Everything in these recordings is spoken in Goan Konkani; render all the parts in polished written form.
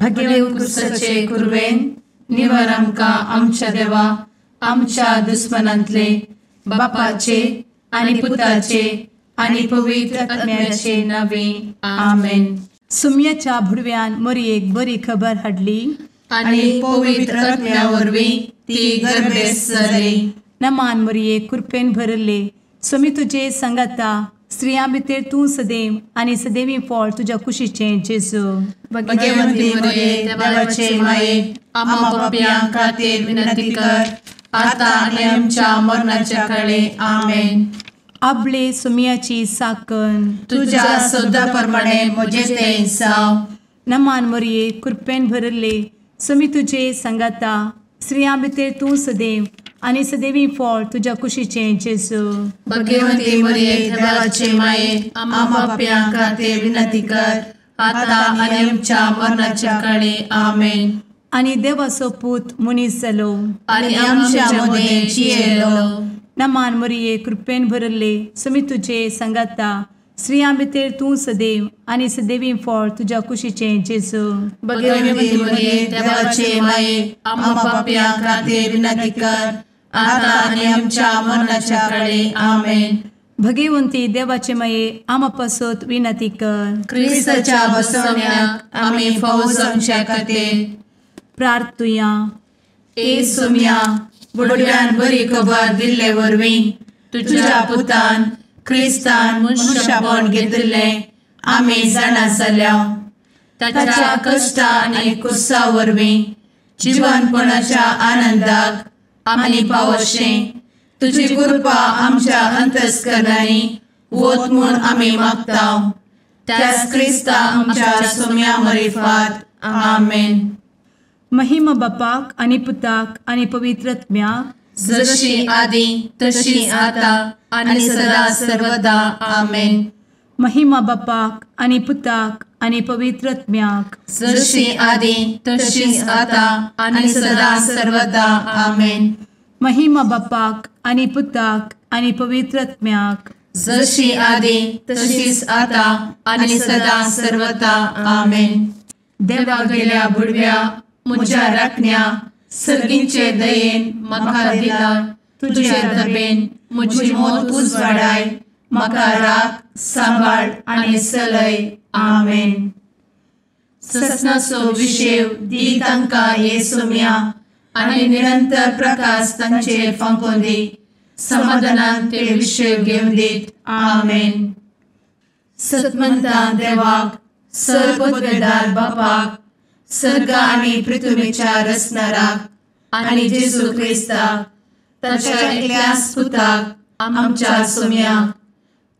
भगेव कुरवेन निवर आमकां आमच्या देवा आमच्या दुस्मनांतले बापाचे आनी पुताचे आनी पवित्र आत्म्याचे नावे आमेन. सुम्याच्या भुडव्यान मोरयेक बरी खबर हाडली आनी पवित्र आत्म्या वरवीं ती गर्भेस्त जाली. नमान मोरये, कृपेन भरले, स्वामी तुजे संगाता, स्त्रियां भितर तूं सदैव आनी सदैवी फळ तुज्या कुशीचें जेजू. भगवंती मोरये, देवाचे माये, आम्हा पापयां खातीर विनंती कर आता आनी आमच्या मरणाच्या काळे. आमेन. आपले सुम्याची साकन तुज्या सदा प्रमाणे म्हजें तें जावं. नमान मोरये, कृपेन भरले, स्वामी तुजे संगाता, स्त्रियां भितर तूं सदैव आनी सदैवी फळ तुज्या कुशीचें जेजू. भगवंती मोरये, देवाचे माये, आम्हा पापयां खातीर विनंती कर आता आनी आमच्या मरणाच्या काळे. आमेन. आनी देवाचो पूत मनीस जालो आनी आमच्या मदें जियेलो. नमान मोरये, कृपेन भरले, स्वामी तुजे संगाता, स्त्रियां भितर तूं सदैव आनी सदैवी फळ तुज्या कुशीचें जेजू. भगवंती मोरये, देवाचे माये, आम्हा पापयां खातीर विनंती कर आता आनी आमच्या मरणाच्या काळे. आमेन. भगवंती देवाचे माये, आम्हा पासत विनंती कर. क्रिस्ताच्या बसवण्याक आमी फावो जावच्या खातीर प्रार्थुया. ए सुम्या, बुडव्यान बरी खबर दिल्ले वरवीं तुज्या पुतान क्रिस्तान मनशापण घेतिल्लें आमी जाणा जाल्या. ताच्या कश्टा आनी कुसा वरवीं जिवनपणाच्या आनंदाक आमी पावशें तुजी कृपा आमच्या अंतस्करणांनी वत म्हूण आमी मागता. त्याच क्रिस्ता आमच्या सुम्या मरिफात. आमेन. महिमा बापाक आनी पुताक आनी पवित्र आत्म्याक, जशी आदी तशी आता आनी सदा सर्वदा. आमेन. महिमा बापाक आनी पुताक आनी पवित्र आत्म्याक, जशी आदी तशी आता आनी सदा सर्वदा. आमेन. महिमा बापाक आनी पुताक आनी पवित्र आत्म्याक, जशी आदी तशीच आता आनी सदा सर्वदा. आमेन. देवा गेल्या बुडव्या म्हज्या राखण्या सर्गींचे दयेन म्हाका दिला तुजे दबेन म्हजी मोत उजवाडाय, म्हाका राख सांबाळ आनी सलय. आमेन. ससनाचो विशेव दी तांकां हे सुम्या आनी निरंतर प्रकाश तांचेर फांकोवन दी, समाधानान ते विशेव घेवन दीत. आमेन. सतमंता देवाक, सर्वपदवेदार बापाक, सर्ग आनी पृथ्वीच्या रचणाराक आनी जेजू क्रिस्ताक ताच्या एकल्याच पुताक आमच्या सुम्याक,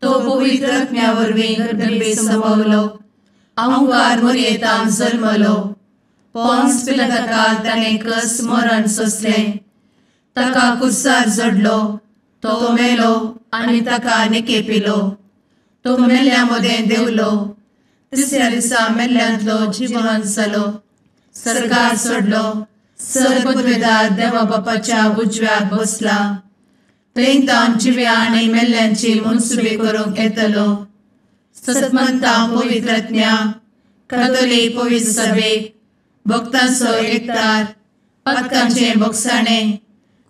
तो पवित्र आत्म्या वरवीं गर्भे संभवलो, अहंकार मोरयेतान जल्मलो, पोन्स पिलाताकाल ताणें कस मरण सोंसलें, ताका कुर्सार जडलो, तो मेलो आनी ताका निकेपिलो, तो मेल्ल्या मदें देंवलो, तिसऱ्या दिसा मेल्ल्यांतलो जिवन जालो, सर्गार सोडलो, सर्वपदवेदार देवा बापाच्या उजव्याक बसला, थंय तावन जिव्या आनी मेल्ल्यांची मनसुबी करूंक येतलो. सतमंता पवित्र आत्म्या, कातोलीक पवित्र सभेक, भक्तांचो एकतार, पातकांचें भोगसाणें,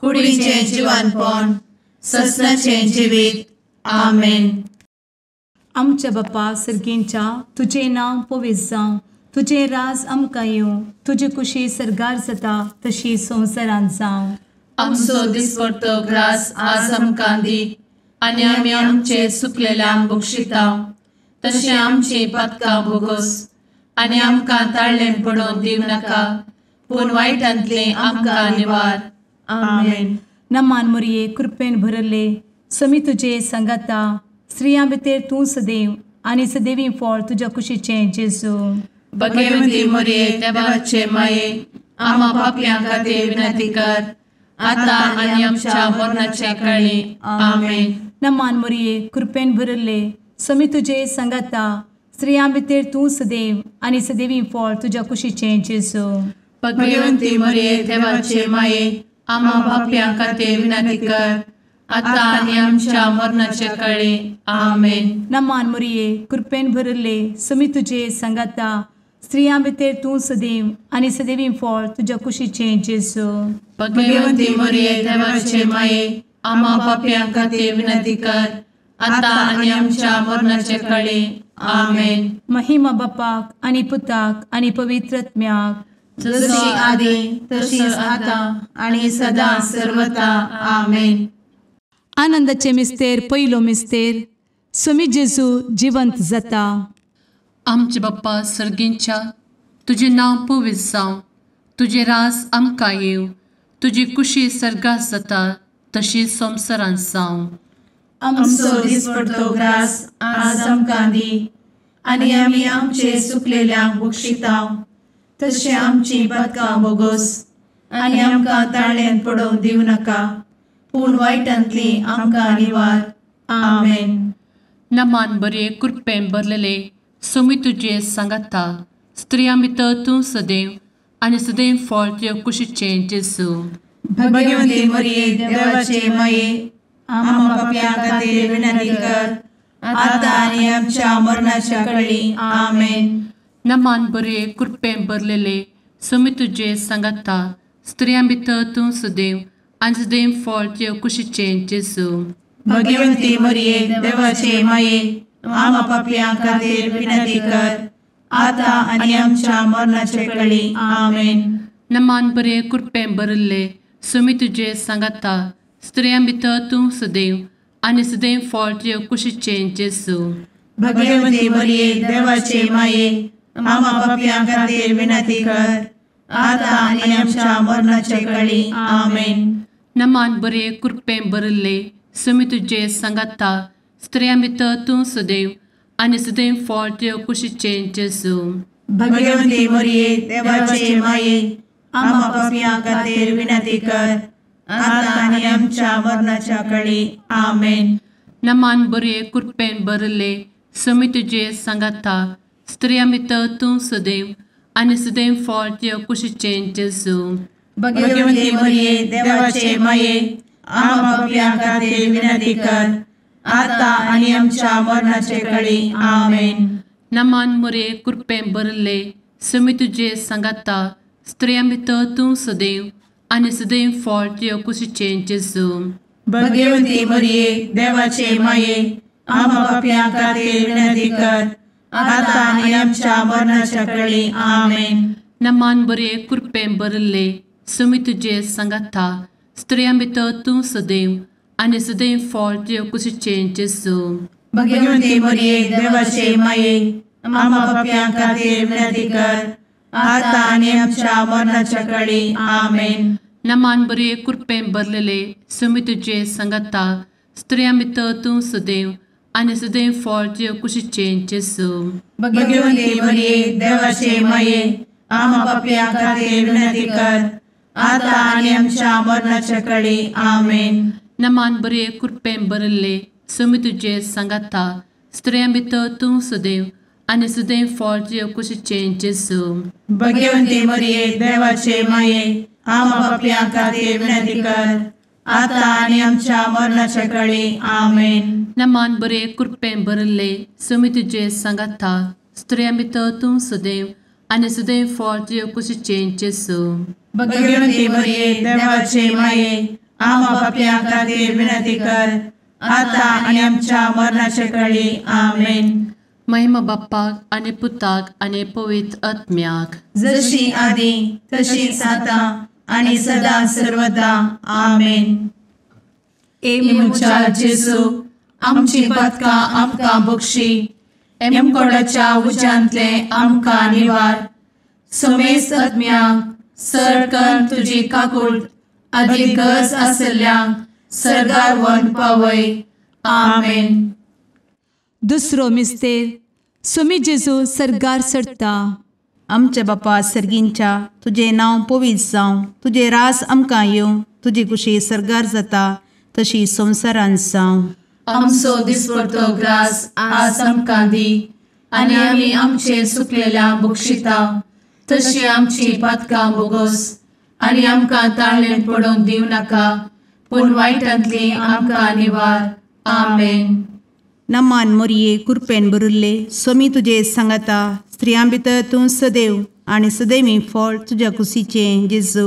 कुडीचें जिवानपण, ससनाचें जिवीत. आमेन. आमच्या बापा सर्गींच्या, तुजें नांव पवित्र जावं, तुजें राज आमकां येवं, तुजी कुशी सर्गार जाता तशी संवसारांत जावं. आमचो दिसपडतो ग्रास आज आमकां दी आनी आमी आमचे सुकलेल्यांक बक्षिता तशें आमची पातकां भोगोस आनी आमकां ताळ्ळें पडोवन दिवं नाका, पूण वायटांतलें आमकां निवार. आमेन. नमान मोरये, कृपेन भरले, स्वामी तुजे संगाता, स्त्रियां भितर तूं सदैव आनी सदैवी फळ तुज्या कुशीचें जेजू. भगवंती मोरये, देवाचे माये, आम्हा पापयां खातीर विनंती कर आता आनी आमच्या मरणाच्या काळी. आमेन. नमान मोरये, कृपेन भरले, स्वामी तुजे संगाता, स्त्रियां भितर तूं सदैव आनी सदैवी फळ तुज्या कुशीचें जेजू. भगवंती मोरये, देवाचे माये, आम्हा पापयां खातीर विनंती कर आता आनी आमच्या मरणाच्या काळी. आमेन. नमान मोरये, कृपेन भरले, स्वामी तुजे संगाता, स्त्रियां भितर तूं सदैव आनी सदैवी फळ तुज्या कुशीचें जेजू. भगवंती मरिये देवाचे माये, आम्हा पापयां खातीर विनंती कर, आतां आनी आमच्या मरणाचे कळे. आमेन. महिमा बापाक आनी पुताक आनी पवित्र आत्म्याक, जशी आदी तशीच आतां आनी सदां सर्वता. आमेन. आनंदाचे मिस्तेर पयलो मिस्तेर, स्वामी जेजू जिवंत जाता. आमचे बाप्पा सर्गींच्या, तुजें नांव पवित्र जावं, तुजें रास आमकां येवं, तुजी कुशी सर्गात जाता तशी संवसारांत जावं. आमचो दिसपडतो ग्रास आज आमकां दी, आनी आमी आमचे सुकलेल्यांक बक्षिता तशें आमची पातकां बोगोस, आनी आमकां ताळ्यांत पडोवंक दिवं नाका, पूण वायटांतली आमकां निवार. आमेन. नमान बरे कृपेन भरलेले स्वामी तुजे सांगाता, स्त्रियां भितर तूं सदैव आनी सदैव फळ तुज्या कुशीचें जेजू. भगवंती मरिये देवाचे माये, आम्हा पापयां खातीर विनंती कर, आतां आनी आमच्या मरणाच्या कळी. आमेन. नमान बरे कृपेन भरलेले स्वामी तुजे सांगाता, स्त्रियां भितर तूं सदैव आनी सदैव फळ तुज्या कुशीचें जेजू. भगवंती मरिये देवाचे माये, आम्हा पापयां खातीर विनंती कर, आतां आनी आमच्या मरणाचे कळी. आमेन. नमान बरे कृपेन भरिल्ले स्वामी तुजे सांगाता, स्त्रियां भितर तूं सदैव आनी सदैव फळ तुज्या कुशीचें जेजू. भगवंती मरिये देवाचे माये, आम्हा पापयां खातीर विनंती कर, आतां आनी आमच्या मरणाचे कळी. आमेन. नमान बरे कृपेन भरिल्ले स्वामी तुजे सांगाता, स्त्रियां भितर तूं सदैव आनी सदैव फळ तुज्या कुशीचें जेजू. भगवंती मरिये देवाचे माये, आम्हा पापयां खातीर विनंती कर, आतां आनी आमच्या मरणाच्या कळी. आमेन. नमान बरे कृपेन भरिल्ले स्वामी तुजे सांगाता, स्त्रियां भितर तूं सदैव आनी सदैव फळ तुज्या कुशीचें जेजू. भगवंती मरिये देवाचे माये, आम्हा पापयां खातीर विनंती कर, आतां आनी आमच्या मरणाचे कळी. आमेन. नमान मरिये कृपेन भरिल्ले स्वामी तुजे सांगाता, स्त्रियां भितर तूं सदैव आनी सदैव फळ तुज्या कुशीचें जेजू. भगवंती मरिये देवाचे माये, आम्हा पापयां खातीर विनंती कर, आतां आनी आमच्या मरणाच्या कळी. आमेन. नमान बरे कृपेन भरिल्ले स्वामी तुजे सांगाता, स्त्रियां भितर तूं सदैव आनी सदैव फळ तुज्या कुशीचें जेजू. भगवंती मरिये देवाचे माये, आम्हा पापयां खातीर विनंती कर, आतां आनी आमच्या मरणाच्या कळी. आमेन. नमान बरे कृपेन भरलेले स्वामी तुजे सांगाता, स्त्रियां भितर तूं सदैव आनी सदैव फळ तुज्या कुशीचें जेजू. भगवंती मरिये देवाचे माये, आम्हा पापयां खातीर विनंती कर, आतां आनी आमच्या मरणाच्या कळी. आमेन. नमान बरे कृपेन भरिल्ले स्वामी तुजे सांगाता, स्त्रियां भितर तूं सदैव आनी सदैव फळ तुज्या कुशीचें जेजू. भगवंती मरिये देवाचे माये, आम्हा पापयां खातीर विनंती कर, आतां आनी आमच्या मरणाच्या कळी. आमेन. नमान बरे कृपेन भरिल्ले स्वामी तुजे सांगाता, स्त्रियां भितर तूं सदैव आनी सदैव फळ तुज्या कुशीचें जेजू. भगवंती मरिये देवाचे माये, आम्हा पापयां खातीर विनंती कर, आतां आनी आमच्या मरणाचे कळी. आमेन. महिमा बाप्पाक आनी पुताक आनी पवित्र आत्म्याक, जशी आदी तशीच आतां आनी सदां सर्वदा. आमेन. ए म्हज्या जेजू, आमची पातकां आमकां बक्षी, एमकोडाच्या उज्यांतले आमकां निवार, समेस्त आत्म्यांक सरकन तुजी काकूट आदी गरज आशिल्ल्यांक सर्गार व्हरून पावय. आमेन. दुसरो मिस्तेर, स्वामी जेजू सर्गार चडटा. आमच्या बापा सर्गींच्या, तुजें नांव पवित्र जावं, तुजें रास आमकां येवं, तुजी कुशी सर्गार जाता तशी संवसारांत जावं. आमचो दिसपडतो ग्रास आज आमकां दी, आनी आमी आमचे सुकलेल्या बक्षिता तशी आमची पातकां बोगोस, आनी आमकां ताळ्ळेंत पडोवंक दिवं नाका, पूण वायटांतली आमकां निवार. आमेन. नमान मोरये कुरपेन बरुल्ले सोमी तुजे सांगाता स्त्रियां भितर तूं सदैव आनी सदैवी फळ तुज्या कुशीचें जेजू.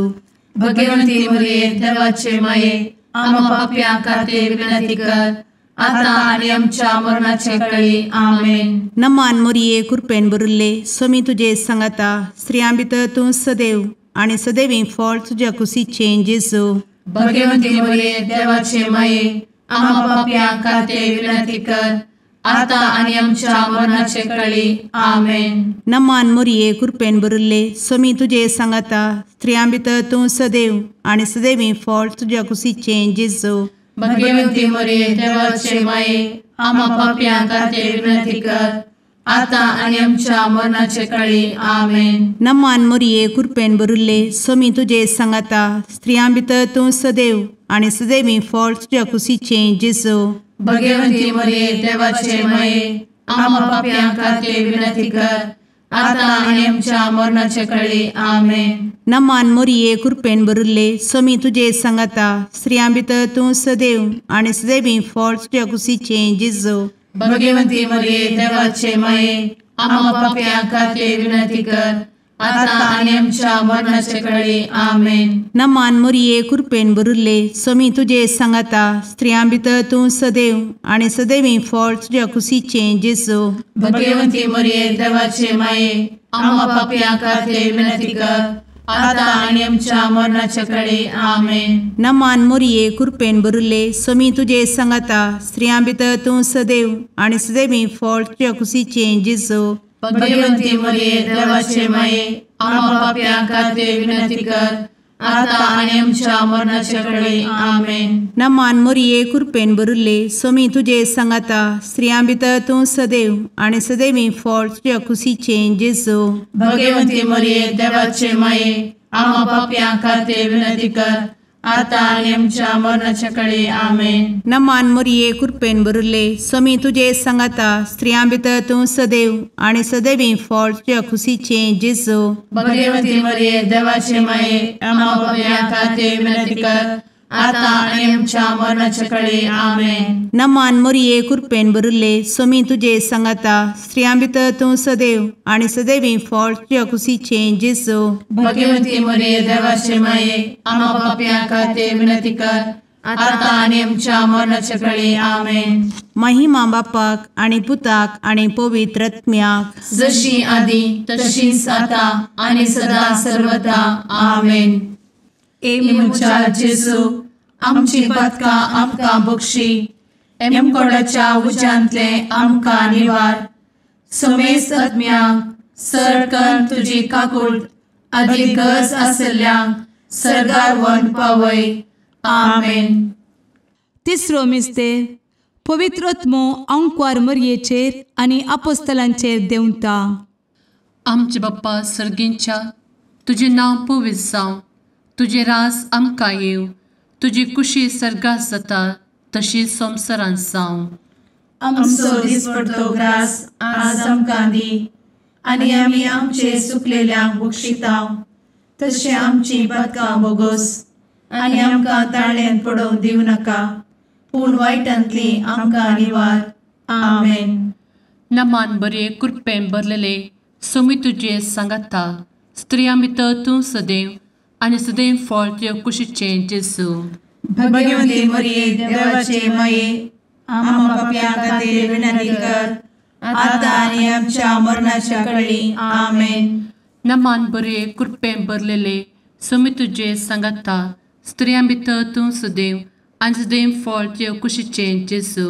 भगवंती मोरये देवाचे माये आमा पापयां खातीर विनंती कर आतां आनी आमच्या मरणाचे कळी. आमेन. नमान मोरये कुरपेन बरुल्ले सोमी तुजे सांगाता स्त्रियां भितर तूं सदैव आनी सदैवी फळ तुज्या कुशीचें जेजू. भगवंती मोरये देवाचे माये आमा पापयां खातीर विनंती कर आतां आनी आमच्या मरणाचे कळी. आमेन. नमान मोरये कुरपेन बरुल्ले सोमी तुजे सांगाता स्त्रियां भितर तूं सदैव आनी सदैवी फळ तुज्या कुशीचें जेजू. भगवंती मोरये देवाचे माये आमा पापयां खातीर विनंती कर आतां आनी आमच्या मरणाचे कळी. आमेन. नमान मोरये कुरपेन बरुल्ले सोमी तुजे सांगाता स्त्रियां भितर तूं सदैव आनी सदैवी फळ तुज्या कुशीचें जेजू. भगवंती मोरये देवाचे माये आमा पापयां खातीर विनंती कर आतां आनी आमच्या मरणाचे कळी. आमेन. नमान मोरये कुरपेन बरुल्ले सोमी तुजे सांगाता स्त्रियां भितर तूं सदैव आनी सदैवी फळ तुज्या कुशीचें जेजू. भगवंती मोरये देवाचे माये आमा पापयां खातीर विनंती कर आतां आनी आमच्या मरणाचे कळी. आमेन. नमान मोरये कुरपेन बरुल्ले सोमी तुजे सांगाता स्त्रियां भितर तूं सदैव आनी सदैवी फळ तुज्या कुशीचें जेजू. भगवंती मोरये देवाचे माये आमा पापयां खातीर विनंती कर आतां आनी आमच्या मरणाचे कळी. आमेन. नमान मोरये कुरपेन बरुल्ले सोमी तुजे सांगाता स्त्रियां भितर तूं सदैव आनी सदैवी फळ तुज्या कुशीचें जेजू. भगवंती मोरये देवाचे माये आमा पापयां खातीर विनंती कर आतां आनी आमच्या मरणाचे कळी. आमेन. नमान मोरये कुरपेन बरुल्ले सोमी तुजे सांगाता स्त्रियां भितर तूं सदैव आनी सदैवी फळ तुज्या कुशीचें जेजू. भगवंती मोरये देवाचे माये आमा पापयां खातीर विनंती कर आतां आनी आमच्या मरणाचे कळी. आमेन. नमान मोरये कुरपेन बरुल्ले सोमी तुजे सांगाता स्त्रियां भितर तूं सदैव आनी सदैवी फळ तुज्या कुशीचें जेजू. भगवंती मोरये देवाचे माये आमा पापयां खातीर विनंती कर आतां आनी आमच्या मरणाचे कळी. आमेन. नमान मोरये कुरपेन बरुल्ले सोमी तुजे सांगाता स्त्रियां भितर तूं सदैव आनी सदैवी फळ तुज्या कुशीचें जेजू. भगवंती मोरये देवाचे माये आमा पापयां खातीर विनंती कर आतां आनी आमच्या मरणाचे कळी. आमेन. महिमा बापाक आनी पुताक आनी पवित्र आत्म्याक, जशी आदी तशीच आतां आनी सदा सर्वदा. आमेन. ए म्हज्या जेजू आमची पातकां आमकां बक्षी, एमकोडाच्या उज्यांतले आमकां निवार, समेस्त आत्म्यांक सरकन तुजी काकूट आदी गरज आसल्ल्यांक सर्गार व्हरून पावय. आमेन. तिसरो मिस्तेर पवित्र आत्मो आंकवार मरयेचेर आनी आपोस्तलांचेर देंवता. आमचे बाप्पा सर्गींच्या तुजें नांव पवित्र जावं, तुजें राज आमकां येवं, तुजी कुशी सर्गात जाता तशी संवसारांत जावं. आमचो दिसपडतो ग्रास आज आमकां दी आनी आमी आमचे सुकलेल्यांक बक्षितांव तशें आमची पातकां बोगोस आनी आमकां ताळ्यान पडोवंक दिवं नाका पूण वायटांतली आमकां निवार. आमेन. नमान बरे कुरपेन भरलेले सोमी तुजे सांगाता स्त्रियां भितर तूं सदैव आनी सदैव फळ तुज्या कुशीचें जेजू. भगवंती मोरये देवाचे माये आमा पापयां खातीर विनंती कर आतां आनी आमच्या मरणाच्या कळी. आमेन. नमान बरे कुरपेन भरलेले सोमी तुजे सांगाता स्त्रियां भितर तूं सदैव आनी सदैव फळ तुज्या कुशीचें जेजू.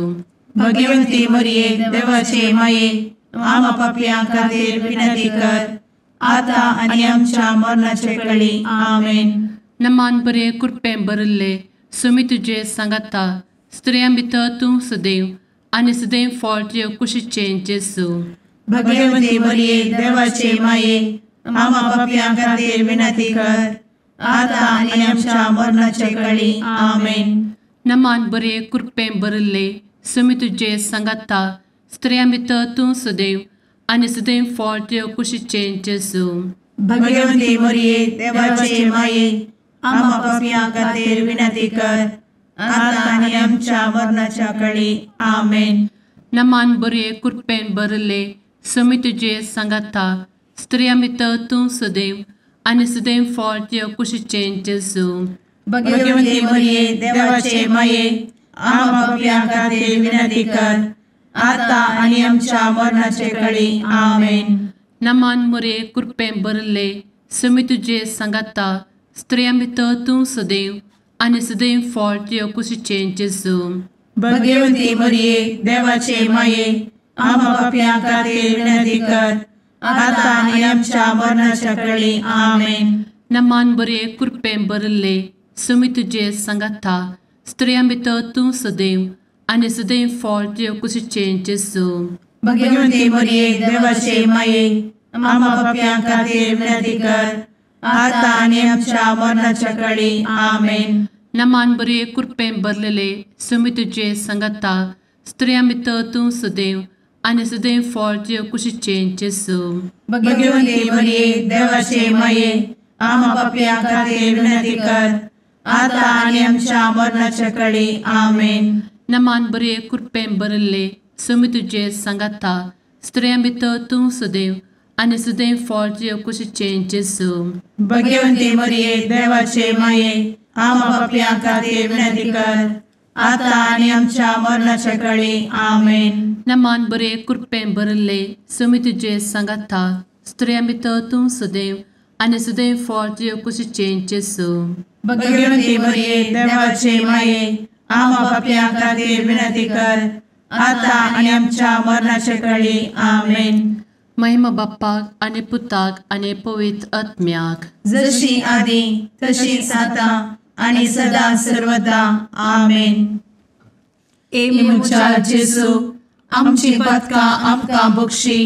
भगवंती मोरये देवाचे माये आमा पापयां खातीर विनंती कर आतां आनी आमच्या मरणाचे कळी. आमेन. नमान बरे कुरपें भरिल्ले सोमी तुजे सांगाता स्त्रियां भितर तूं सदैव आनी सदैव फळ तुज्या कुशीचें जेजू. भगवंती मोरये देवाचे माये आमा पापयां खातीर विनंती कर आतां आनी आमच्या मरणाचे कळी. आमेन. नमान बरे कुरपें भरिल्ले सोमी तुजे सांगाता स्त्रियां भितर तूं सदैव आनी सदैव फळ तुज्या कुशीचें जेजू. भगवंती मोरये देवाचे माये आमा पापयां खातीर विनंती कर आतां आनी आमच्या मरणाच्या कळी. आमेन. नमान बरे कृपेन भरले स्वामी तुजे सांगाता स्त्रियां भितर तूं सदैव आनी सदैव फळ तुज्या कुशीचें जेजू। भगवती मरिये देवाचे माये आम्हा पाप्यां खातीर विनंती कर आता आनी आमच्या मरणाचे कळी। आमेन। नमान मरिये कृपेन भरले स्वामी तुजे सांगाता स्त्रियां भितर तूं सदैव आनी सदैव फळ तुज्या कुशीचें जेजू। भगवती मरिये देवाचे माये आम्हा पाप्यां खातीर विनंती कर आता आनी आमच्या मरणाच्या कळी। आमेन। नमान बरे कृपेन भरले स्वामी तुजे सांगाता स्त्रियां भितर तूं सदैव आनी सदैव फळ तुज्या कुशीचें जेजू। भगवती मरिये देवाचे माये आम्हा पाप्यां खातीर विनंती कर आता आनी आमच्या मरणाच्या कळी। आमेन। नमान बरे कृपेन भरलेले स्वामी तुजे सांगाता स्त्रियां भितर तूं सदैव आनी सदैव फळ तुज्या कुशीचें जेजू। भगवती मरिये देवाचे माये आम्हा पाप्यां खातीर विनंती कर आता आनी आमच्या मरणाच्या कळी। आमेन। नमान बरे कृपेन भरले स्वामी तुजे सांगाता स्त्रियां भितर तूं सदैव आनी सदैव फळ तुज्या कुशीचें जेजू। भगवती मरिये देवाचे माये आम्हा पाप्यां खातीर विनंती कर आता आनी आमच्या मरणाच्या कळी। आमेन। नमान बरे कृपेन भरले स्वामी तुजे सांगाता स्त्रियां भितर तूं सदैव आनी सदैव फळ तुज्या कुशीचें जेजू। भगवती मरिये देवाचे माये आम्हा पाप्यां खातीर विनंती कर आता आनी आमच्या मरणाच्या कळी। आमेन। महिमा बाप्पाक आनी पुताक आनी पवित्र आत्म्याक जशी आदी तशीच आता आनी सदा सर्वदा। आमेन। ए म्हज्या जेजू आमची पातकां आमकां बक्षी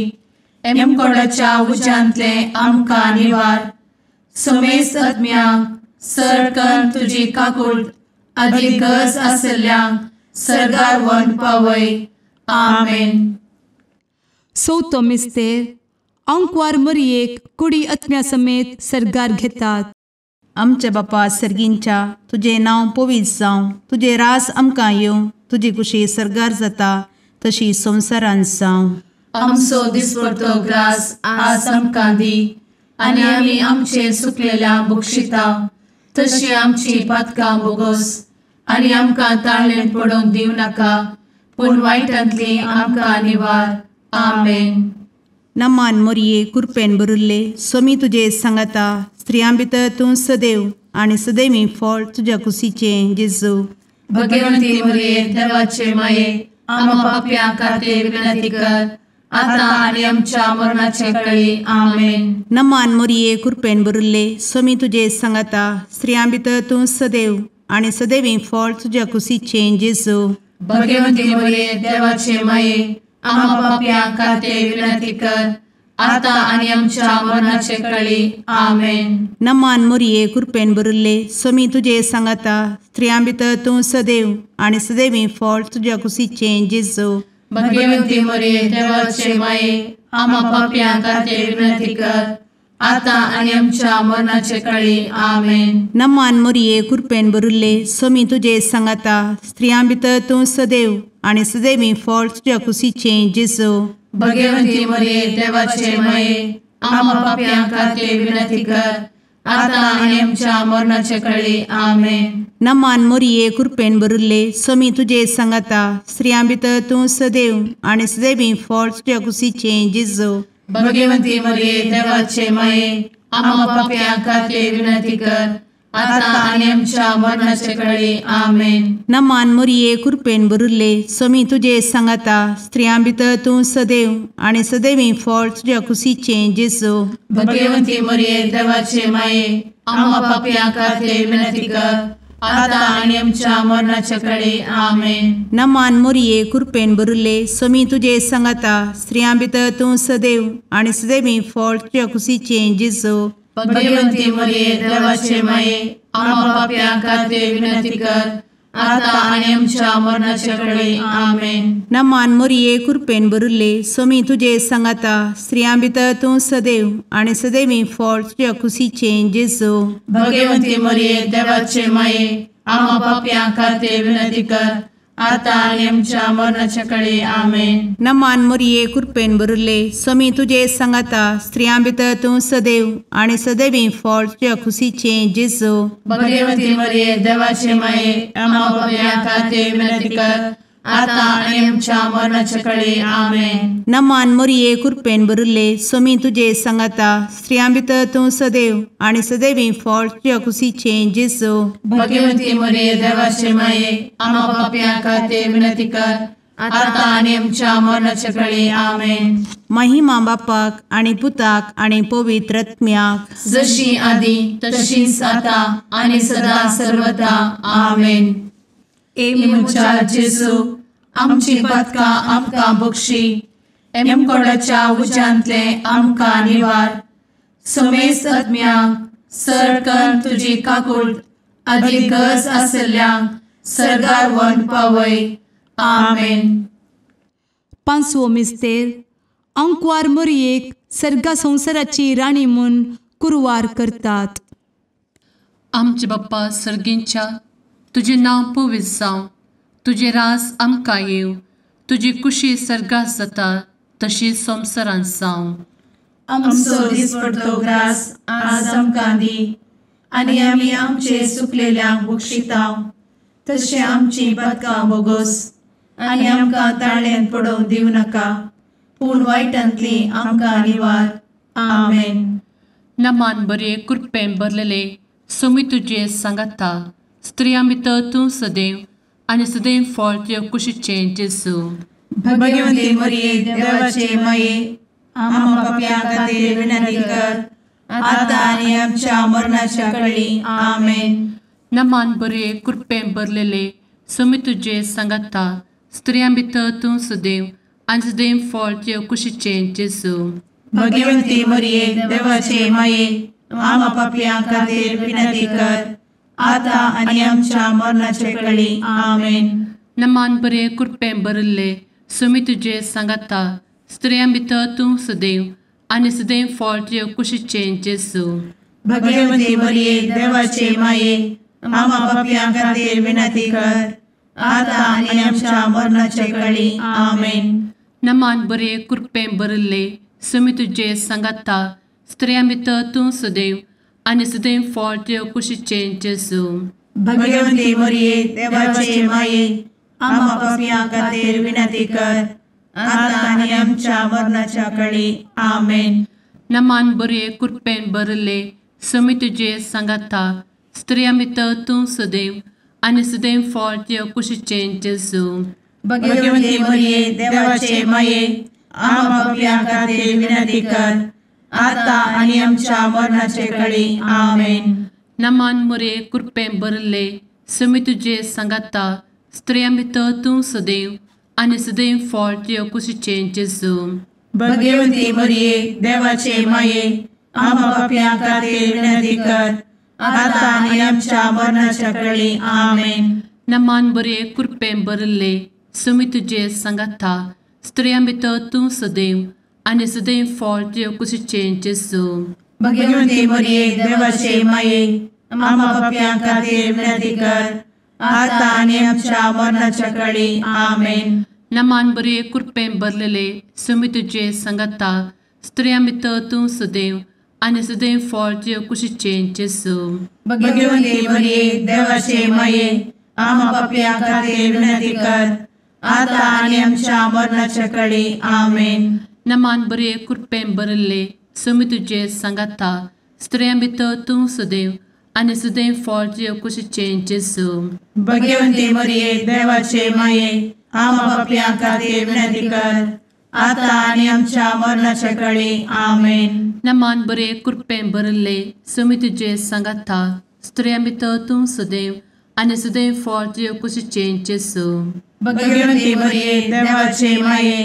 एमकोडाच्या उज्यांतले आमकां निवार समेस्त आत्म्यांक सरकन तुजी काकूट आदी गरज आसल्ल्यांक सर्गार व्हरून पावय। आमेन। चवथो मिस्तेर आंकवार मरियेक कुडी आत्म्या समेत सर्गार घेतात। आमच्या बापा सर्गींच्या तुजें नांव पवित्र जावं, तुजें राज आमकां येवं, तुजी कुशी सर्गार जाता तशी संवसारांत जावं। आमचो दिसपडतो ग्रास आज आमकां दी आनी आमी आमचे सुकलेल्या बक्षिता तशी आमची पातकां बोगस आनी आमकां ताळेन पडोवंक दिवं नाका पूण वायटांतली आमकां निवार। आमेन। नमान मोरये कृपेन भरिल्ले स्वामी तुजे सांगाता स्त्रियां भितर तूं सदैव आनी सदैवी फळ तुज्या कुशीचें जेजू। भगवंती मोरये देवाचे माये आम्हा पाप्यां खातीर विनंती कर आता आनी आमच्या मरणाचे कळी। आमेन। नमान मोरये कृपेन भरिल्ले स्वामी तुजे सांगाता स्त्रियां भितर तूं सदैव आनी सदैवी फळ तुज्या कुशीचें जेजू। भगवंती मोरये देवाचे माये आम्हा पाप्यां खातीर विनंती कर आता आनी आमच्या मरणाचे कळी। आमेन। नमान मोरये कृपेन भरिल्ले स्वामी तुजे सांगाता स्त्रियां भितर तूं सदैव आनी सदैवी फळ तुज्या कुशीचें जेजू। भगवंती मोरये देवाचे माये आम्हा पाप्यां खातीर विनंती कर आता आनी आमच्या मरणाचे कळी। आमेन। नमान मोरये कृपेन भरिल्ले स्वामी तुजे सांगाता स्त्रियां भितर तूं सदैव आनी सदैवी फळ तुज्या कुशीचें जेजू। भगवंती मोरये देवाचे माये आम्हा पाप्यां खातीर विनंती कर आता आनी आमच्या मरणाचे कळी। आमेन। नमान मोरये कृपेन भरिल्ले स्वामी तुजे सांगाता स्त्रियां भितर तूं सदैव आनी सदैवी फळ तुज्या कुशीचें जेजू। भगवंती मोरये देवाचे माये आम्हा पाप्यां खातीर विनंती कर आता आनी आमच्या मरणाचे कळी। आमेन। नमान मोरये कृपेन भरिल्ले स्वामी तुजे सांगाता स्त्रियां भितर तूं सदैव आनी सदैवी फळ तुज्या कुशीचें जेजू। भगवंती मोरये देवाचे माये आम्हा पाप्यां खातीर विनंती कर आता आनी आमच्या मरणाचे कळी। आमेन। नमान मोरये कृपेन भरिल्ले स्वामी तुजे सांगाता स्त्रियां भितर तूं सदैव आनी सदैवी फळ तुज्या कुशीचें जेजू। भगवंती मोरये देवाचे माये आम्हा पाप्यां खातीर विनंती कर आता आनी आमच्या मरणाचे कळी। आमेन। नमान मोरये कृपेन भरिल्ले स्वामी तुजे सांगाता स्त्रियां भितर तूं सदैव आनी सदैवी फळ तुज्या कुशीचें जेजू। भगवंती मोरये देवाचे माये आम्हा पाप्यां खातीर विनंती कर आतां आनी आमच्या मरणाच्या कळे. आमेन. नमान मोरये कृपेन भरिल्ले स्वामी तुजे सांगाता, स्त्रियां भितर तूं सदैव आनी सदैवी फळ तुज्या खुशीचें जेजू. भगवती मरिये देवाचे माये, आम्हा पाप्यां खातीर विनंती कर, आतां आनी आमच्या मरणाच्या कळे. आमेन. नमान मोरये कृपेन भरिल्ले स्वामी तुजे सांगाता, स्त्रियां भितर तूं सदैव आनी सदैवी फळ तुज्या खुशीचें जेजू. भगवती मरिये देवाचे माये, आम्हा पाप्यां खातीर विनंती कर, आतां आनी आमच्या मरणाच्या कळे. आमेन. महिमा बापाक आनी पुताक आनी पवित्र आत्म्याक, जशी आदी तशीच आतां आनी सदा सर्वदा. आमेन. ए म्हज्या जेजू, आमची पातकां आमकां बक्षी, एमकोडाच्या उज्यांतले आमकां निवार, समेस्त आत्म्यांक सरकन तुजी काकूट आदी गरज आसल्ल्यांक सर्गार व्हरून पावय. आमेन. पांचवो मिस्तेर. आंकवार मोरयेक सर्गा संवसाराची राणी म्हूण कुरवार करतात. आमचे बाप्पा सर्गींच्या, तुजें नांव पवित्र जावं, तुजें राज आमकां येवं, तुजी कुशी सर्गात जाता तशी संवसारांत जावं. आमचो दिसपडतो ग्रास आज आमकां दी, आनी आमी आमचे सुकलेल्यांक बक्षितांव, तशें आमची पातकां बोगोस, आनी आमकां ताळ्यांत पडोवंक दिवं नाका, पूण वायटांतली आमकां निवार. आमेन. नमान बरे कृपेन भरलेले स्वामी तुजे सांगाता, स्त्रियां भितर तूं सदैव आनी सदैव फळ तुज्या कुशीचें जेजू. भगवती मरिये देवाचे माये, आम्हा पाप्यां खातीर विनंती कर, आतां आनी आमच्या मरणाच्या कळी. आमेन. नमान बरे कृपेन भरलेले स्वामी तुजे सांगाता, स्त्रियां भितर तूं सदैव आनी सदैव फळ तुज्या कुशीचें जेजू. भगवती मरिये देवाचे माये, आम्हा पाप्यां खातीर विनंती कर, आतां आनी आमच्या मरणाच्या कळी. आमेन. नमान बरे कृपेन भरिल्ले स्वामी तुजे सांगाता, स्त्रियां भितर तूं सदैव आनी सदैव फळ तुज्या कुशीचें जेजू. भगवती मरिये देवाचे माये, आम्हा पाप्यां खातीर विनंती कर, आतां आनी आमच्या मरणाच्या कळी. आमेन. नमान बरे कृपेन भरिल्ले स्वामी तुजे सांगाता, स्त्रियां भितर तूं सदैव आनी सदैव फळ तुज्या कुशीचें जेजू. भगवती मरिये देवाचे माये, आम्हा पाप्यां खातीर विनंती कर, आतां आनी आमच्या मरणाच्या कळी. आमेन. नमान बरे कृपेन भरिल्ले स्वामी तुजे सांगाता, स्त्रियां भितर तूं सदैव आनी सदैव फळ तुज्या कुशीचें जेजू. भगवती मरिये देवाचे माये, आम्हा पाप्यां खातीर विनंती कर, आतां आनी आमच्या मरणाचे कळी. आमेन. नमान मरिये कृपेन भरिल्ले स्वामी तुजे सांगाता, स्त्रियां भितर तूं सदैव आनी सदैव फळ तुज्या कुशीचें जेजू. भगवती मरिये देवाचे माये, आम्हा पाप्यां खातीर विनंती कर, आतां आनी आमच्या मरणाच्या कळी. आमेन. नमान बरे कृपेन भरिल्ले स्वामी तुजे सांगाता, स्त्रियां भितर तूं सदैव आनी सदैव फळ तुज्या कुशीचें जेजू. भगवती मरिये देवाचे माये, आम्हा पाप्यां खातीर विनंती कर, आतां आनी आमच्या मरणाच्या कळी. आमेन. नमान बरे कृपेन भरलेले स्वामी तुजे सांगाता, स्त्रियां भितर तूं सदैव आनी सदैव फळ तुज्या कुशीचें जेजू. भगवती मरिये देवाचे माये, आम्हा पाप्यां खातीर विनंती कर, आतां आनी आमच्या मरणाच्या कळी. आमेन. नमान बरे कृपेन भरिल्ले स्वामी तुजे सांगाता, स्त्रियां भितर तूं सदैव आनी सदैव फळ तुज्या कुशीचें जेजू. भगवती मरिये देवाचे माये, आम्हा पाप्यां खातीर विनंती कर, आतां आनी आमच्या मरणाच्या कळी. आमेन. नमान बरे कृपेन भरिल्ले स्वामी तुजे सांगाता, स्त्रियां भितर तूं सदैव आनी सदैव फळ तुज्या कुशीचें जेजू. भगवती मरिये देवाचे माये,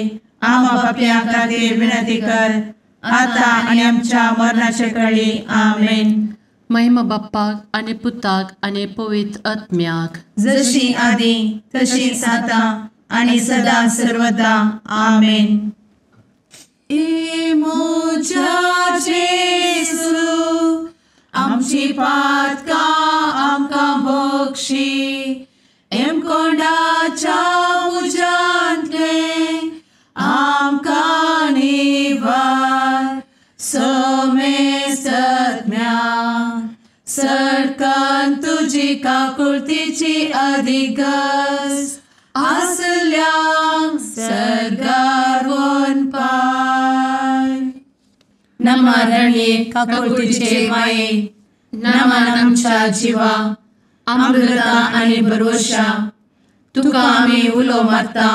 आम्हा पाप्यां खातीर विनंती कर, आतां आनी आमच्या मरणाच्या कळी. आमेन. महिमा बाप्पाक आनी पुताक आनी पवित्र आत्म्याक, जशी आदी तशीच आतां आनी सदा सर्वदा. आमेन. ए म्हज्या जेजू, आमची पातकां आमकां बक्षी, एमकोंडाच्या तुजी काकुळतीची अधिगस आसल्यांक सर्गार वनपाय. नमा रणये काकुळतीचे माये, नमन आमच्या जिवा, अमृता आनी भरवशा, तुका आमी उलो मारता,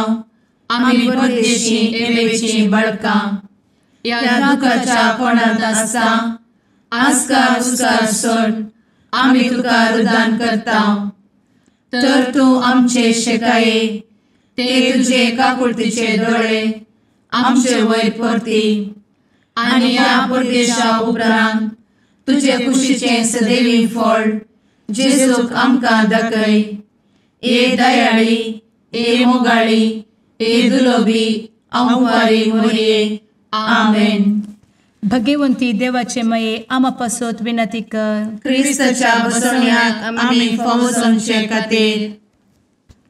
आमी परदेशी एवेची बळकां, ह्या दुखाच्या कोणांत आसता आस्कार उस्कार सोड आमी तुका रुदान करता. तर तूं आमचे शेकाये ते तुजे काकुळतीचे दोळे आमचे वयर परती आनी ह्या परदेशा उपरांत तुजे कुशीचें सदैवी फळ जेजूक आमकां दाखय. ए दयाळी, ए मोगाळी, ए दुलोबी अंवारी मोरये. आमेन. भगवंती देवाचे मये आमा पासत विनंती कर. क्रिस्ताच्या बसवण्याक आमी फावो जावचे खातीर.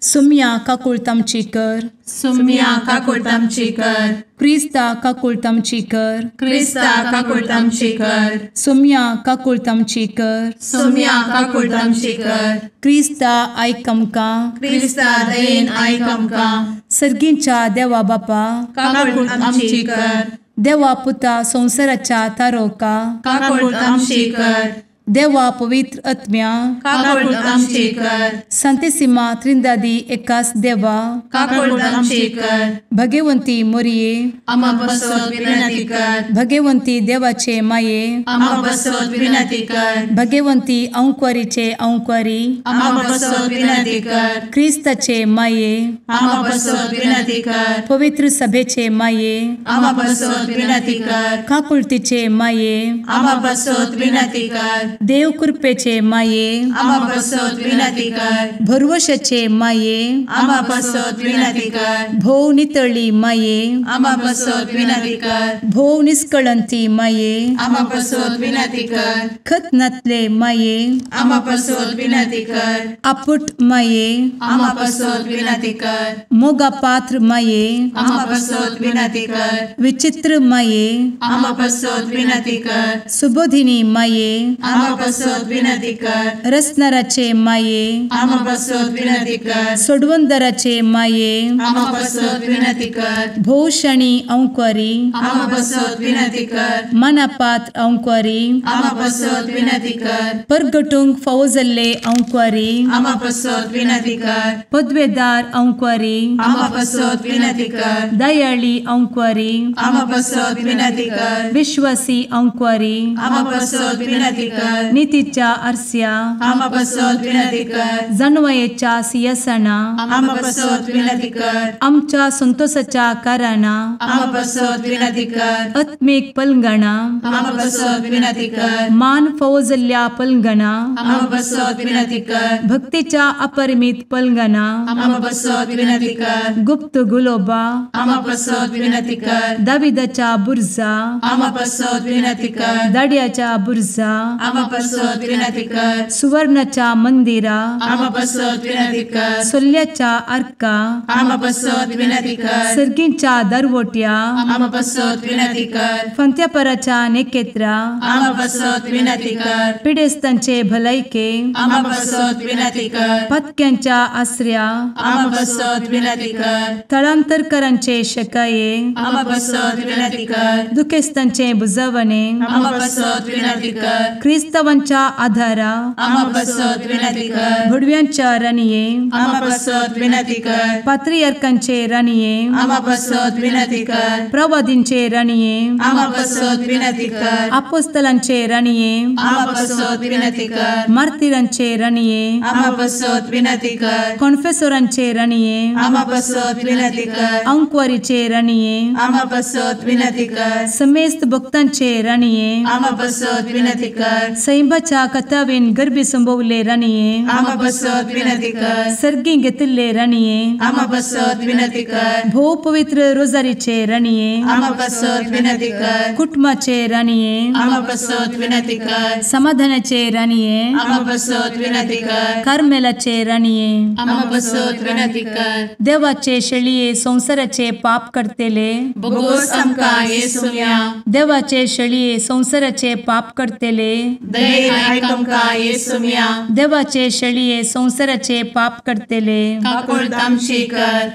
सुम्या काकुळत आमची कर. सुम्या काकुळत आमची कर. क्रिस्ता काकुळत आमची कर. क्रिस्ता काकुळत आमची कर. सुम्या काकुळत आमची कर. सुम्या काकुळत आमची कर. क्रिस्ता आयक आमकां. क्रिस्ता दयेन आयक आमकां. सर्गींच्या देवा बापा काकुळत आमची कर. देवा पुता संवसाराच्या तारोका काकुळत आमची कर. देवा पवित्र आत्म्या काकुळत आमची कर. संतेसिमा त्रिंदादी एकास देवा काकुळत आमची कर. भगवंती मोरये आमा पासत विनंती कर. भगवंती देवाचे माये आमा पासत विनंती कर. भगवंती अंकुरीचे अंकुरी आमा पासत विनंती कर. क्रिस्ताचे माये आमा पासत विनंती कर. पवित्र सभेचे माये आमा पासत विनंती कर. काकुळतीचे माये आमा पासत विनंती कर. देव कृपेचे माये आमा पासत विनंती कर. भरवशाचे माये आमा पासत विनंती कर. भोव नितळी माये आमा पासत विनंती कर. भोव निष्कळंती माये आमा पासत विनंती कर. खत नातले माये आमा पासत विनंती कर. आपुट माये आमा पासत विनंती कर. मोगा पात्र माये आमा पासत विनंती कर. विचित्र माये आमा पासत विनंती कर. सुबोधिनी माये आमा पासत विनंती कर. रसनाराचे माये आमा पासत विनंती कर. सोडवंदराचे माये आमा पासत विनंती कर. भोवशणी अंकुरी आमा पासत विनंती कर. मनापात्र अंकुरी आमा पासत विनंती कर. परगटूंक फावो जाल्ले अंकुरी आमा पासत विनंती कर. पदवेदार अंकुरी आमा पासत विनंती कर. दयाळी अंकुरी आमा पासत विनंती कर. विश्वासी अंकुरी आमा पासत विनंती कर. नितीच्या आरस्या आमा पासत विनंती कर. जानवयेच्या सिंहासना आमा पासत विनंती कर. आमच्या संतोषाच्या कारणा आमा पासत विनंती कर. आत्मीक पलंगणा आमा पासत विनंती कर. मान फावो जाल्ल्या पलंगणा आमा पासत विनंती कर. भक्तीच्या अपरिमित पलंगणा आमा पासत विनंती कर. गुप्त गुलोबा आमा पासत विनंती कर. दाविदाच्या बुर्जा आमा पासत विनंती कर. दाड्याच्या बुर्जा आमा पासत विनंती कर. सुवर्णाच्या मंदिरा आमा पासत विनंती कर. सोल्ल्याच्या आर्का आमा पासत विनंती कर. सर्गींच्या दरवट्या आमा पासत विनंती कर. फंत्यापराच्या नेकेत्रा आमा पासत विनंती कर. पिडेस्तांचे भलायके आमा पासत विनंती कर. पत्क्यांच्या आसऱ्या आमा पासत विनंती कर. थळांतरकरांचे शकाये आमा पासत विनंती कर. दुखेस्तांचे बुजवणे आमा पासत विनंती कर. क्रिस्तावांच्या आधारा आमा पासत विनंती कर. भुडव्यांच्या राणये आमा पासत विनंती कर. पात्रियार्कांचे राणये आमा पासत विनंती कर. प्रवादींचे राणये आमा पासत विनंती कर. आपोस्तलांचे राणये आमा पासत विनंती कर. मार्तिरांचे राणये आमा पासत विनंती कर. कॉन्फेसोरांचे राणये आमा पासत विनंती कर. अंकुवारीचे राणये आमा पासत विनंती कर. समेस्त भक्तांचे राणये आमा पासत विनंती कर. सैंबाच्या कथावेन गर्भी संभवले राणये आमा पासत विनंती कर. सर्गी घेतिल्ले राणये आमा पासत विनंती कर. भोव पवित्र रोजारीचे राणये आमा पासत विनंती कर. कुटुंबाचे राणये आमा पासत विनंती कर. समाधानाचे राणये आमा पासत विनंती कर. कार्मेलाचे राणये आमा पासत विनंती कर. देवाचे शेळये संवसाराचे पाप करतेले बोगोस आमकां येसुम्या देवाचे शेळये संवसाराचे पाप करतेले दयेन आयक आमकां येसुम्या। देवाचे शेळये संवसाराचे पाप करतले काकुळट आमची कर।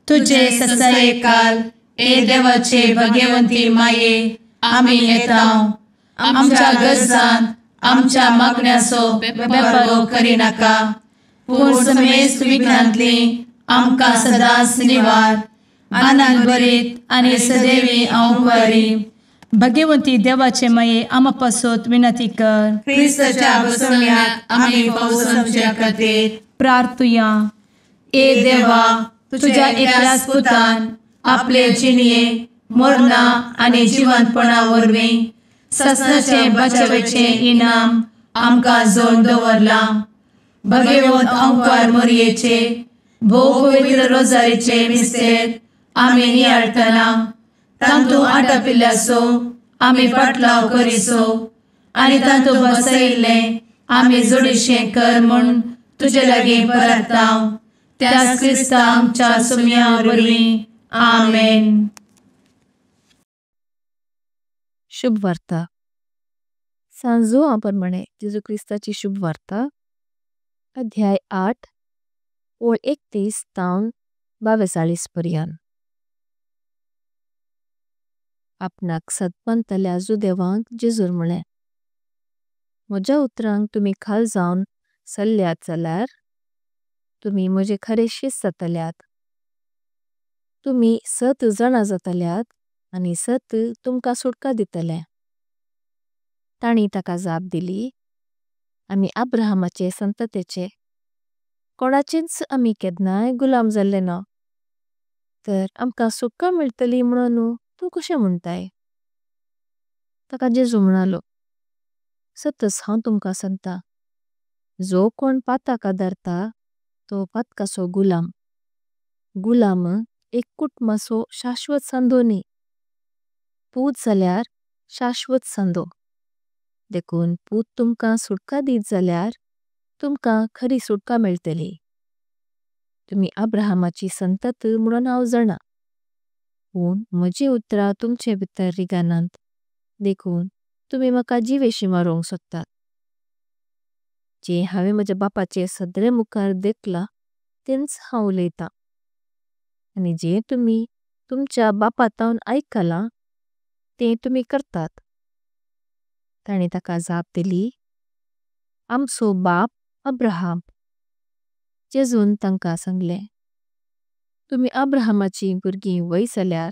तुजे ससायेकाल ए देवाचे भगवंती माये आमी येता आमच्या गरजान आमच्या मागण्याचो बेपर्वो करिनाका पूण समेस्त विघ्नांतली आमकां सदांच निवार। आनंद भरीत आनी सदैवी अंवकारी भगवंती देवाचे माये आमा पासत विनंती कर। क्रिस्ताच्या बसवण्याक आमी पावसाच्या खातीर प्रार्थुया। ए देवा तुझ्या एकल्याच पुतान आपले जिणये मरणा आनी जिवंतपणा वरवीं ससनाचे बचावेचे इनाम आमकां जोडून दवरलां। भगवंत अंकार मोरयेचे भोव पवित्र रोजारीचे मिस्तेर आमी नियाळटना तांतू आटापिल्ल्याचो आमी पाटलाव करिसो आनी तांतू बसयिल्लें आमी जोडीशें कर म्हूण तुजे लागीं परता त्याच क्रिस्ता आमच्या सुम्या वरवीं आमेन। शुभ वार्ता। सांजो प्रमाणे जेजू क्रिस्ताची शुभ वार्ता अध्याय 8 ओळ 31 तावन 42 पर्यान। आपणाक सत्पंतल्या जुदेवांक जेजूर म्हळे म्हज्या उत्रांक तुमी खाल जावन सल्ल्यात जाल्यार तुमी म्हजे खरे शिस जातल्यात। तुमी सत जाणा जातल्यात आनी सत तुमका सुटका दितले। ताणी तका जाप दिली आमी अब्राहमाचे संततेचे कोणाचेंच आमी केदनाय गुलाम जाल्ले ना तर आमका सुटका मेळतली म्होणों तू कशे म्होंटाय। तका जेजू म्होणालो सतस हांव तुमका सांगता जो कोण पातक आदरता तो पातकाचो गुलाम। गुलाम एक कुटुंबाचो शाश्वत सांदो न्ही पूत जाल्यार शाश्वत सांदो। देखून पूत तुमका सुटका दित जाल्यार तुमका खरी सुटका मेळतली। तुमी अब्राहमाची संतत म्होणों हांव जाणा पुण म्हजी उत्तरा तुमचे भितर रिगानांत देखून तुमी मका जीवेशी मारुंक सोडतात। जे हांवे म्हज्या बापाचे सदरे मुखार देखला तेंच हांव उलेता आनी जे तुमी तुमच्या बापाताऊन ऐकला ते तुमी करतात। ताणी तका जाप दिली आमचो बाप अब्राहम। जेजून तंका सांगले तुमी अब्राहमाची बुर्गी वय जाल्यार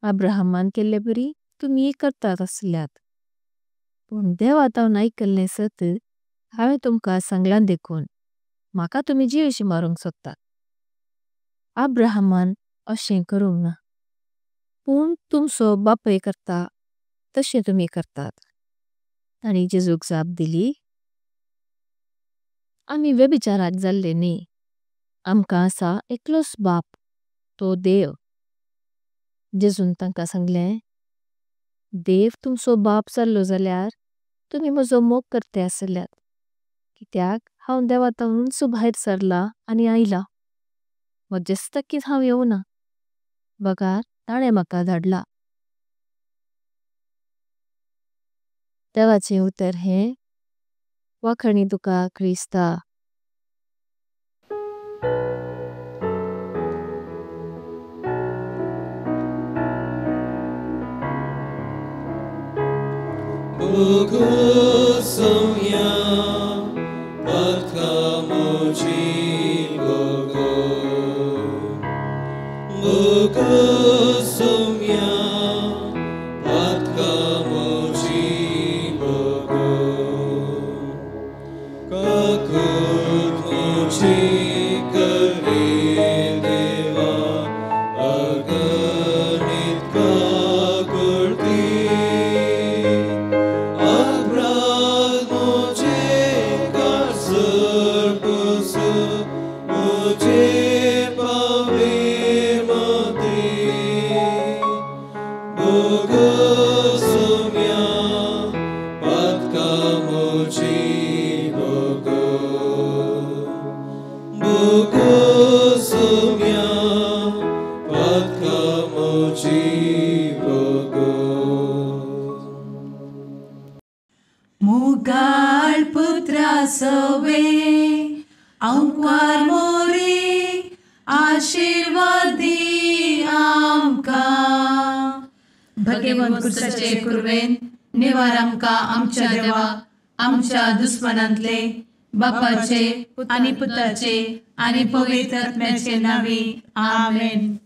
अब्राहमान केले बरी तुमी करतात असल्यात। पुण देवाताऊन ऐकल्ले सत हांवे तुमका सांगलां देखून मका तुमी जीवेशी मारुंक सोडतात। अब्राहमान अशें करुंक ना पुण तुमचो बापय करता तशें तुमी करतात। ताणी जेजूक जाप दिली आमी वेबिचाराक जाल्ले न्ही आमका असा एकलोस बाप तो देव। जेजून तंका सांगले देव तुमचो बाप जाल्लो जाल्यार तुमी म्हजो मोग करते असल्यात कित्याक हांव देवाताऊन भायर सरला आनी आयला। म्हजेच ताकीत हांव येवना बगार ताणे मका धडला। देवाचे उत्तर हे वाखाणी तुका क्रिस्ता। आंकवार मोरी आशिर्वाद दी आमकां. भगवंत कुर्साचे कुरवेन निवार आमकां आमच्या देवा आमच्या दुस्मनांतले बापाचे आनी पुताचे आनी पवित्र आत्म्याचे नांवी आमेन.